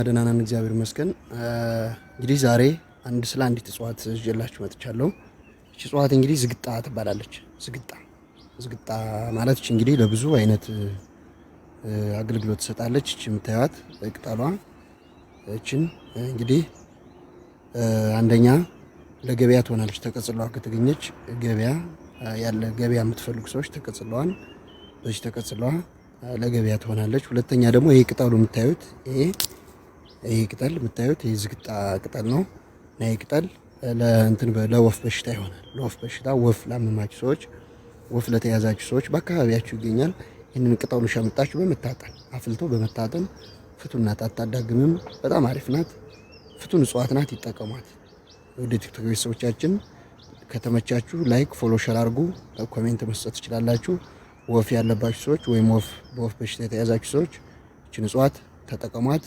ደህና ነን፣ እግዚአብሔር ይመስገን። እንግዲህ ዛሬ አንድ ስለ አንዲት እጽዋት ይዤላችሁ መጥቻለሁ። እቺ እጽዋት እንግዲህ ዝግጣ ትባላለች። ዝግጣ ዝግጣ ማለት እቺ እንግዲህ ለብዙ አይነት አገልግሎት ትሰጣለች። እቺ የምታዩት ቅጠሏ እችን እንግዲህ አንደኛ ለገበያ ትሆናለች። ተቀጽለዋ ከተገኘች ገበያ ያለ ገበያ የምትፈልጉ ሰዎች ተቀጽለዋን በዚህ ተቀጽለዋ ለገበያ ትሆናለች። ሁለተኛ ደግሞ ይሄ ቅጠሉ የምታዩት ይሄ ቅጠል የምታዩት ይሄ ዝግጣ ቅጠል ነው እና ይሄ ቅጠል ለእንትን ለወፍ በሽታ ይሆናል። ለወፍ በሽታ ወፍ ላመማችሁ ሰዎች፣ ወፍ ለተያዛችሁ ሰዎች በአካባቢያችሁ ይገኛል። ይህንን ቅጠሉ ሸምጣችሁ በመታጠን አፍልቶ በመታጠን ፍቱን ናት፣ አታዳግምም። በጣም አሪፍ ናት። ፍቱን እጽዋት ናት። ይጠቀሟት። ወደ ቲክቶክ ቤተሰቦቻችን ከተመቻችሁ like፣ follow፣ share አድርጉ። Comment መስጠት ትችላላችሁ። ወፍ ያለባችሁ ሰዎች ወይም ወፍ በወፍ በሽታ የተያዛችሁ ሰዎች ይችን እጽዋት ተጠቀሟት።